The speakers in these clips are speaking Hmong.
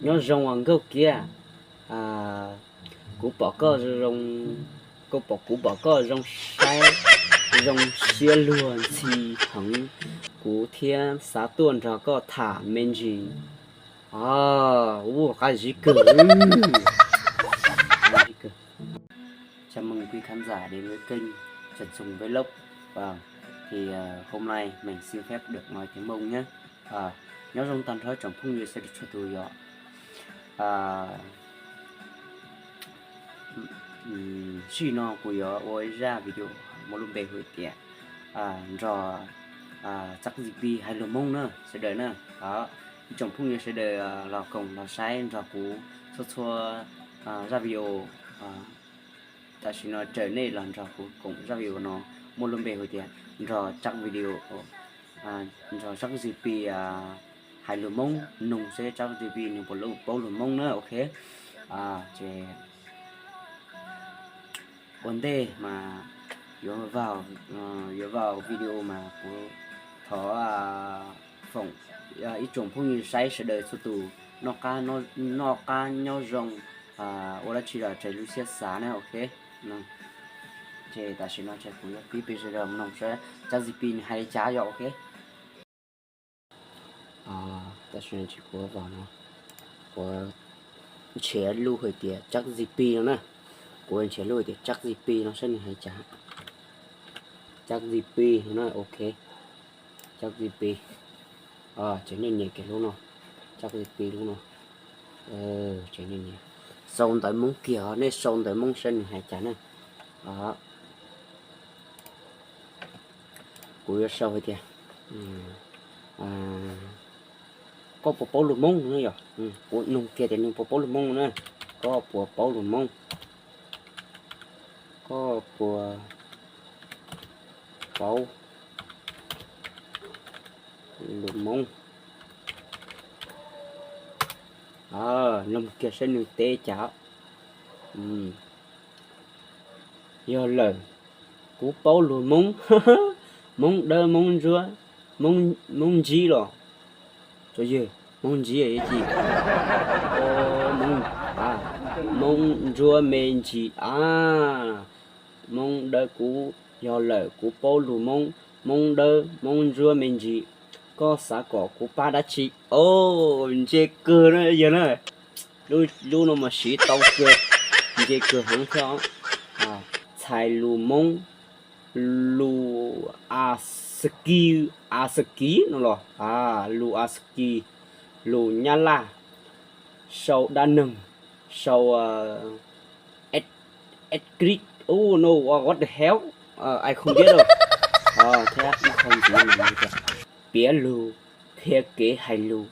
Nyob zoo os nkauj kiab. Kuv pom koj zoo, kuv pom, kuv pom koj zoo saib, zoo siab luag ntxhi heev, kuv thiaj xav tuaj nrog koj tham me ntsis. Os, ua qab zib kawg. Chào mừng quý khán giả đến với kênh Trần Sùng Vlog. Thì hôm nay mình xin phép được nói tiếng Mông nhé. Nyob zoo tag nrho tsoom phooj ywg sawv daws txhua tus yom. Sij no kuv yuav ua ib zaj video muaj lub npe hu tias nrog Tsab Zis Pis hais lus Hmoob na sawv daws na. Ib tsoom phooj ywg sawv daws los koom los saib nrog kuv txhua txhua zaj video. Tam sim no caw nej los nrog kuv koom zaj video no muaj lub npe hu tias nrog Tsab video, nrog Tsab Zis Pis hais lus Hmoob, nug seb Tsab Zis Pis nws puas paub lus Hmoob na, ok. Ces ua ntej mas yuav, yuav vào video mas kuv thov foom ib tsoom phooj ywg saib sawv daws txhua tus noj qab, noj qab nyob zoo, ua dab tsi los tseg lub siab xav na, ok. Ces tam sim no ces kuv yuav pib pes sawv daws mloog seb Tsab Zis Pis nws hais li cas yom, ok. Tam sim no ces kuv vào no, kuv nrhiav lub hais tias Tsab Zis Pis no na. Kuv nrhiav lub hais tias Tsab Zis Pis no saib nws hais cas. Tsab Zis Pis no na, ok. Tsab Zis Pis. Ces nej nias kiag lub no, Tsab Zis Pis lub no. Ces nej nias, sau ntawv Hmoob kiag, nej sau ntawv Hmoob saib nws hais cas na. Kuv yuav sau hais tias koj puas paub lus Hmoob no yom. Kuv nug kiag tias nws puas paub lus Hmoob no na. Koj puas paub lus Hmoob? Koj puas paub lus Hmoob? Nug kiag saib nws teb cas. Yog lawm, kuv paub lus Hmoob, Hmoob dawb, Hmoob ntsuab, Hmoob ntsib los, Hmoob ntsib, Hmoob ntsuab me ntsis a. Hmoob dawb, kuv, yog lawm kuv paub lus Hmoob, Hmoob dawb, Hmoob ntsuab me ntsis, koj xav kom kuv pab dab tsi? Os, ntse kawg na yog na. Lub no mas siv tau kawg, ntse kawg heev thiab. Txhais lus Hmoob, lus Askiv, Askiv no los, lus Askiv, lus Nyab Laj, sau dab neeg, sau Edkrit, no, what the hell, ai không biết đâu. Thiab ib qho ntxiv mas piav lus, qhia kev hais lus,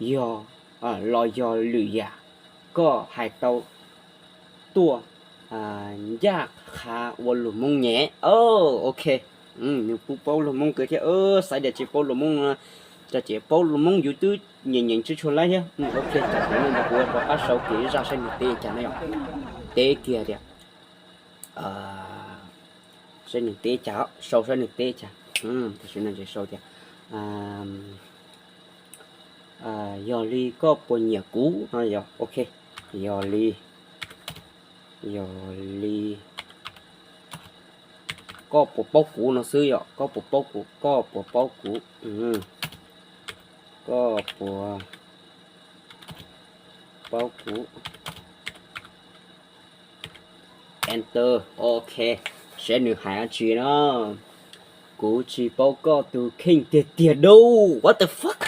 yog, los yog lwm yam, koj hais tau tuaj ncaj qha ua lus Hmoob nyem. Ok, nws kuj paub lus Hmoob kawg thiab, xav tias tsis paub lus Hmoob no, ces paub lus Hmoob yus twb nyeem nyeem tsis tshua laib thiab. Ok, tam sim no kuv rov qab sau kev zaj saib nws teb cas na yom. Teb kiag tias, saib nws teb cas, sau saib nws teb cas. Tam sim no ces sau tias, yog li koj puas nyiam kuv no yog, ok, yog li, yog li koj puas paub kuv no xwb yom, koj puas paub kuv, koj puas paub kuv, koj puas paub kuv. Enter, ok, saib nws hais dab tsi no. Kuv tsis paub koj tus kheej tiag tiag dub, what the fuck.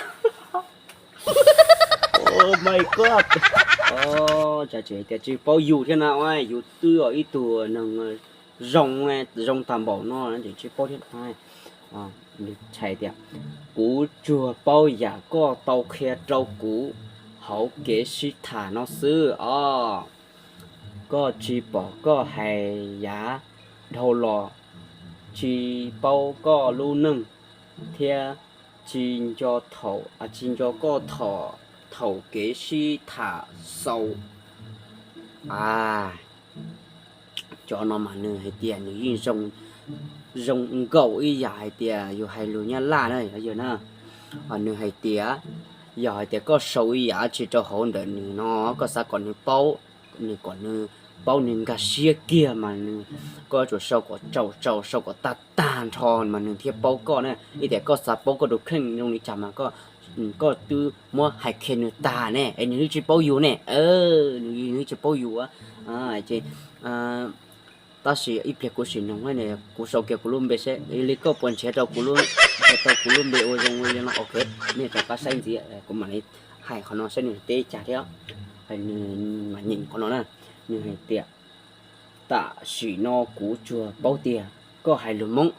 Oh my god. Tsam tsis tias tsis paub yus thiab na, yus twb yog ib tug neeg zoo, zoo tag npaum no ces tsis paub thiab. Nws hais tias, kuv tsuas paub yam koj tau qhia rau kuv hauv kev sib tham no xwb os. Koj tsis pom koj hais yav dhau los, tsis paub koj lub neej thiab tsis nco thaum, tsis nco koj thaum, thaum kev sib tham xaus. A, cov no mas nws hais tias nws yeej zoo, zoo nkaus ib yam hais tias yus hais lus Nyab Laj na yog na. Nws hais tias, Yog hais tias koj sau ib yam dab tsi rau hauv ntawm nws no, koj xav kom nws paub, nws kom nws paub nws nkag siab kiag mas nws, koj yuav tsum sau kom tsau tsau, sau kom tag tag nrho mas nws thiaj paub koj na. Ib tias koj xav paub koj tus kheej zoo li cas mas koj, koj twb muab hais qhia nws tag ne es nws yeej tsis paub yus ne, nws yeej tsis paub yus. Ces tab sis ib pliag kuv sim noog, kuv sau kiag kuv lub npe seb li koj puas nrhiav rau kuv, nrhiav tau kuv lub npe ua zoo li no, ok. Nej rov qab saib ntxiv, kuv mam li hais qhov no saib nws teb cas thiab. Nws mam nyeem qhov no na, nws hais tias tam sim no kuv tsuas paub tias koj hais lus Hmoob.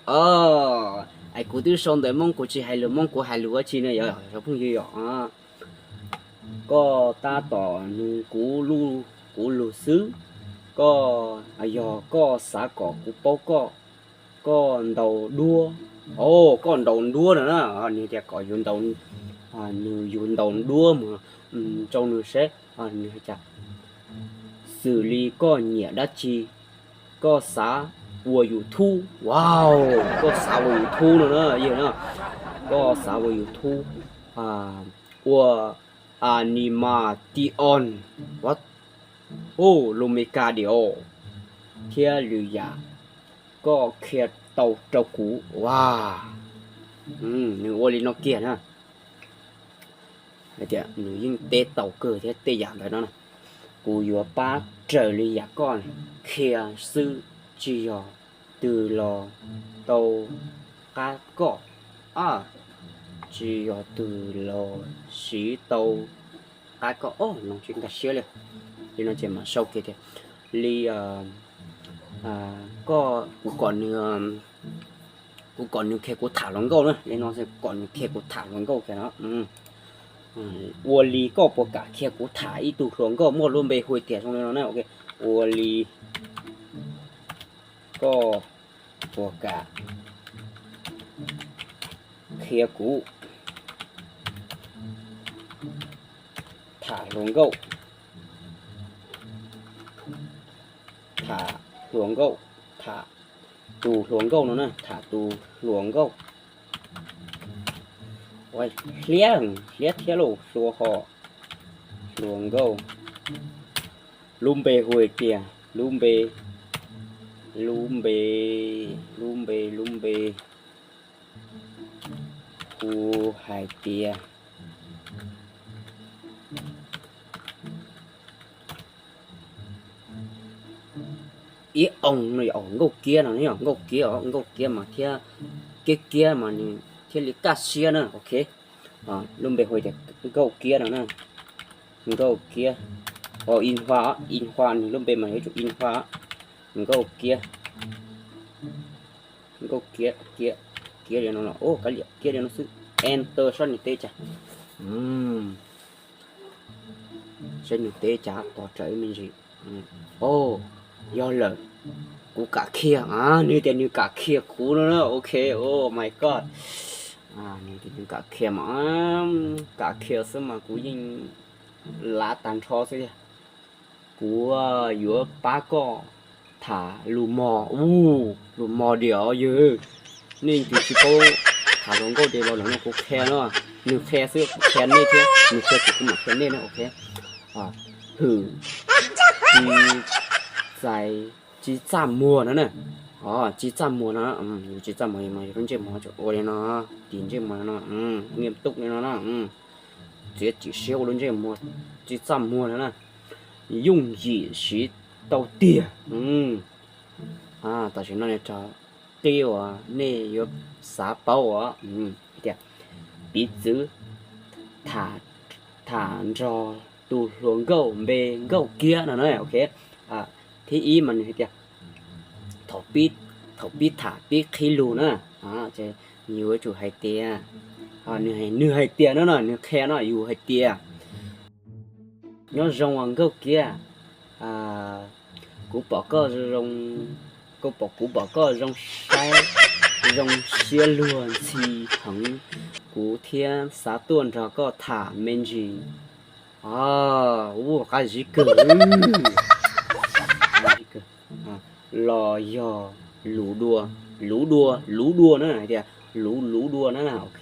Es kuv twb sau ntawv Hmoob, kuv tsis hais lus Hmoob, kuv hais lus dab tsi no yog phooj ywg yom? Koj tab tom nug kuv lus xwb, koj, yog koj xav kom kuv paub koj, koj ntaus duab, o, koj ntaus duab no na, nws tias kom yus ntaus, nws, yus ntaus duab mus rau nws seb nws hais cas, xws li koj nyiam dab tsi, koj xav ua YouTube, wow, koj xav ua YouTube no na, yog no, koj xav ua YouTube, ua animation, lus Meskas diam, thiab lwm yam koj qhia tau rau kuv, wow. Nws ua li no kiag na, hais tias nws yeej teb tau kawg thiab tej yam ntawd no na. Kuv yuav pab raws li yam koj qhia xwb, tsis yog twg los tau qab koj, tsis yog twg los siv tau qab koj, o, no tsis nkag siab li. Li no ces mam sau kiag tias li, koj, kuv kom nws, kuv kom nws qhia kuv tham hluas nkauj na, li no kom nws qhia kuv tham hluas nkauj kiag no. Ua li koj puas kam qhia kuv tham ib tug hluas nkauj muaj lub npe hu tias zoo li no na, ok. Ua li koj puas kam qhia kuv tham hluas nkauj, tham hluas nkauj, tham tus hluas nkauj no na, tham tus hluas nkauj. Hliab, hliab thiab lauj, hluas ho, hluas nkauj. Lub npe hu hais tias, lub npe, lub npe, lub npe, lub npe, hu hais tias Ib Oos no yog Nkauj Kiab no, Nkauj Kiab os, Nkauj Kiab mas thiab, Kiab Kiab mas nws thiaj li kaj siab na, ok. Lub npe hu tias Nkauj Kiab no na, Nkauj Kiab, o, In Hua, In Hua nws lub npe mas yuav tsum In Hua, Nkauj Kiab, Nkauj Kiab, Kiab, Kiab li no, o, kav liam, Kiab li no xwb, enter saib nws teb cas. Saib nws teb cas, tos rawv ib me ntsis. O, yog lawm, kuv kam qhia, nws tias nws kam qhia kuv no na, ok, oh my god. Nws tias nws kam qhia mas, kam qhia xwb mas kuv yeej lav tag nrho xwb. Kuv yuav pab koj tham lus mos, u, lus mos diam os yawg. Nej tus tsis paub tham hluas nkauj ces los ntawm no kuv qhia no, nws qhia xwb kuv qhia nej thiab, nws qhia kuv kuv mam qhia nej na, ok. Hwm, tsis, txais, tsis txaj muag no na. O, tsis txaj muag no, yus tsis txaj muag mas yus lub ntsej muag ua li no, tis ntsej muag no, nyiam tub li no na. Txiav txim siab ua lub ntsej muag tsis txaj muag no na. Yooj yim siv tau tiag. Tam sim no rau qib uas nej yuav xav paub os, tias piv txwv tham nrog tus hluas nkauj npe Nkauj Kiab no na, ok. Thib ib mas nws hais tias, thaum pib tham pib qhib lus na, yuav tsum hais tias, nws hais tias no na, nws qhia no, yus hais tias, nyob zoo Nkauj Kiab, kuv pom koj zoo, kuv pom, kuv pom koj zoo saib, zoo siab luag ntxhi heev, kuv thiaj xav tuaj nrog koj tham me ntsis. Ua qab zib kawg, los yog luv dua, luv dua, luv dua na, hais tias luv, luv dua na, ok.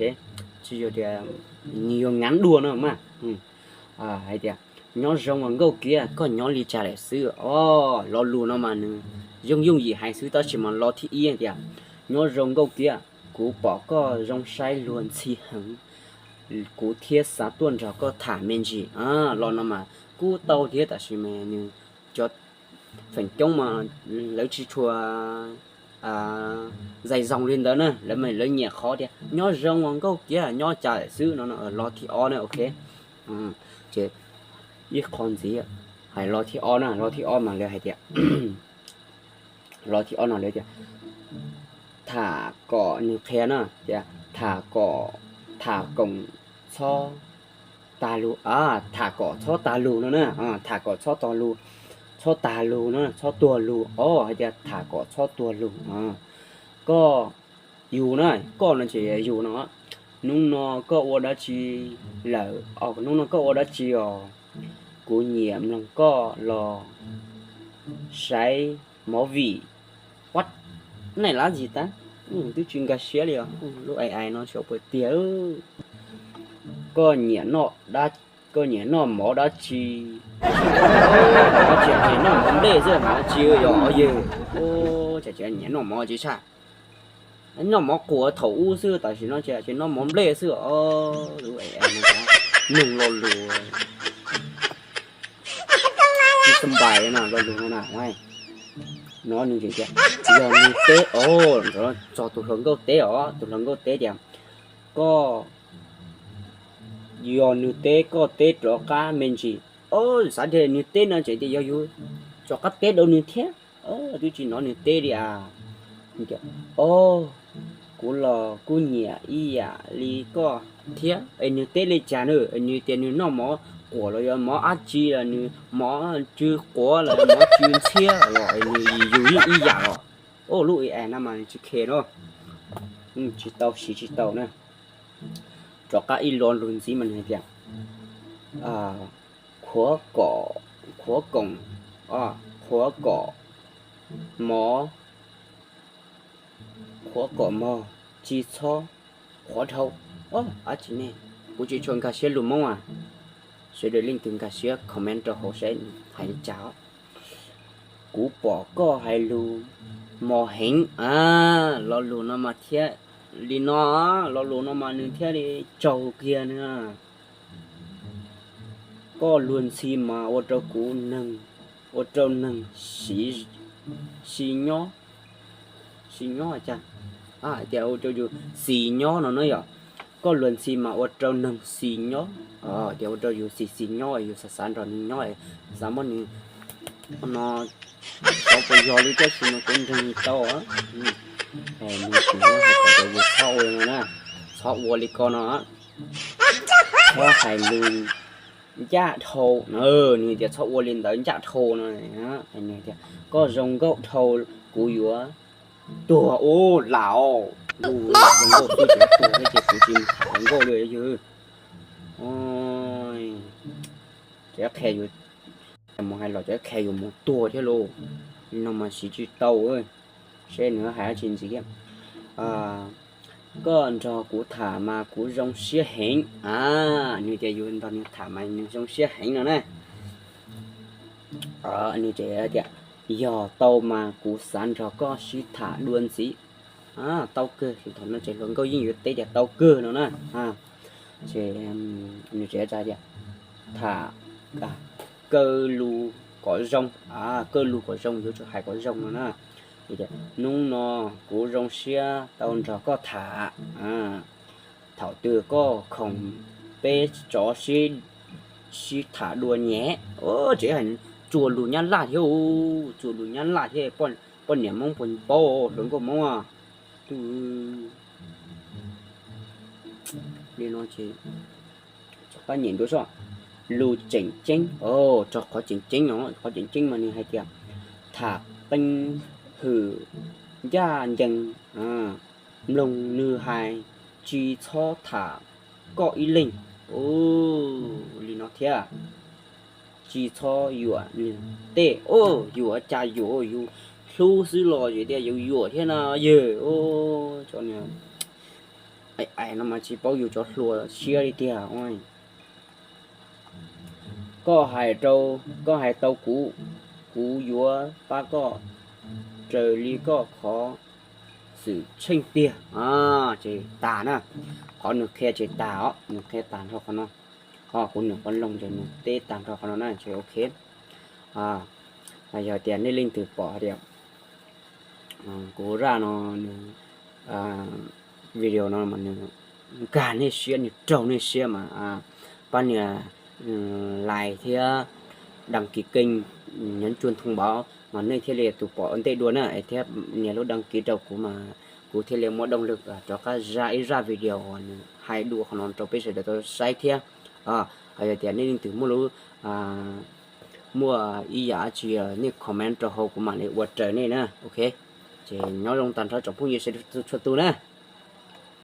tias, nws yuav ngav dua no mas, hais tias, nyob zoo os Nkauj Kiab, koj nyob li cas lawm xwb os? Lo lus no mas nws yooj yooj yim hais xwb tab sis mas lo thib ib tias, nyob zoo Nkauj Kiab, kuv pom koj zoo saib luag ntxhi heev, kuv thiaj xav tuaj nrog koj tham me ntsis. Lo no mas kuj tau thiab tab sis mas nws cov feem coob mas lawv tsis tshua zais zoos li ntawd na, lawv mas lawv nyiam qhov tias nyob zoo os Nkauj Kiab, nyob cas lawm xwb no. Lo thib ob na, ok, ces ib qho ntxiv, hais lo thib ob na, lo thib ob mas lawv hais tias, lo thib ob no lawv tias, tham kom nws qhia na tias, tham kom, tham koom txhob tag lug, tham kom txhob tag lug no na, tham kom txhob tag lug, txhob tag lug no, txhob tuag lug os, hais tias tham kom txhob tuag lug. Koj, yus na, koj no ces yus no, hnub no koj ua dab tsi lawm? Hnub no koj ua dab tsi os? Kuv nyiam mloog koj los saib movie. What? Nai lab zis tag, twb tsis nkag siab li os. Lub ai ai no xyov puas tiag. Koj nyiam noj, koj nyiam noj mov dab tsi? Dab tsi? Noj mov nplej xwb, mov dab tsi yog yawg? Ua cas nyiam noj mov tsis tshaj, noj mov quas thaum ub xwb, tam sim no ces noj mov nplej xwb os. Lub ai ai no, nug lo lus tsis xab npais no, lo lus no na. No nws tias, yog nws teb, txog tus hluas nkauj teb os, tus hluas nkauj teb tias, koj, yog nws teb koj teb rov qab me ntsis. Xav tias nws teb no ces tias yog yus rov qab teb rau nws thiab. Twb tsis hnov nws teb li as. Tias, o, kuv los kuj nyiam ib yam li koj thiab. Es nws teb li cas na? Nws tias nws noj mov quas los yog mov dab tsi los nws mov tsw quav los mov tsw ntxhiab los nws yus yeej ib yam los. Lub ai ai no mas tsis khe na, tsis tau siv tsis tau na. Rov qab ib lo lus ntxiv mas nws hais tias, khuav kom, khuav koom, khuav kom mog, khuav kom mog, tsis txhob qhuav dhau. Dab tsi ne? Kuv tsis tshua nkag siab lus Hmoob as. Sawv daws leej twg nkag siab comment rau hauv saib hais li cas. Kuv pom koj hais lus mos heev. Lo lus no mas thiaj li no, lo lus no mas nws thiaj li tsaug kiag nws. Koj luag ntxhi mas ua rau kuv neeg, ua rau neeg xis nyob, xis nyob cas, hais tias ua rau yus xis nyob no na yom. Koj luag ntxhi mas ua rau neeg xis nyob, tias ua rau yus xis xis nyob, yus xav xav nrog nws nyob, xav muab nws no, xav puas yog li tab sis mas kuv nrog nws tau. Nws tsis hais kom yus txhob ua no na, txhob ua li ko no, txhob hais lus ncaj dhau. Nws tias txhob ua li ntawd ncaj dhau no. Nws tias koj zoo nkauj dhau, kuv yuav tuag ua lam. Zoo nkauj xwb tseem tuag thiab ces kuv tsis tham zoo nkauj li yog. Ces qhia yus, mus hais los ces qhia yus mus tuag thiab lauj. Li no mas siv tsis tau. Seb nws hais dab tsi ntxiv thiab. Koj nrog kuv tham mas kuv zoo siab heev. Nws tias yus nrog nws tham mas nws zoo siab heev no na. Nws tias yog tau mas kuv xav nrog koj sib tham dua ntxiv. Tau kawg, thaum no ces hluas nkauj yeej yuav teb tias tau kawg no na. Ces nws tseem tias tham kaw lus kom zoo, kaw lus kom zoo, yuav tsum hais kom zoo no na. Hnub no kuv zoo siab tau nrog koj tham. Thaum twg koj khoom peb rov sib tham dua nyem. Tseem hais txhua lus Nyab Laj thiab, txhua lus Nyab Laj thiab, poj niam Hmoob puas paub, hluas nkauj Hmoob. Li no ces rov qab nyem dua soj. Lus tseem ceeb, rau qhov tseem ceeb no, qhov tseem ceeb mas nws hais tias tham qee hwm ncaj ncees, mloog nws hais, tsis txhob tham koj ib leeg. Li no thiab, tsis txhob yuam nws tej. Yuam cas yuam, yus hlub xwb los yus tias yus yuam thiab no yog. Ais ais no mas tsis paub yus cov hluas siab li tiag. Koj hais rau, koj hais tau kuv, kuv yuav pab koj raws li koj qhov xwm txheej tiag. Ces tas na, qhov nws qhia ces tas os, nws qhia tas nrho qhov no. Ho kuv nws qhov loog ces nws teb tas nrho qhov no na ces ok. Yog tias nej leej twg pom hais tias kuv zaj no nws, video no mas nws nkag nej siab, nws raug nej siab mas pab nias like thiab đăng ký kênh, nhấn chuông thông báo mas nej thiaj li tus pom ua ntej dua na, es thiab nias lub đăng ký rau kuv mas kuv thiaj li muaj động lực rov qab zaj ib zaj video uas nws hais dua qhov no rau peb sawv daws tau saib thiab. Ho yog tias nej leej twg muaj lub, muaj ib yam dab tsi nej comment rau hauv kuv mam li ua raws nej na. Ok, ces nyob zoo tag nrho tsoom phooj ywg sawv daws txhua tus na.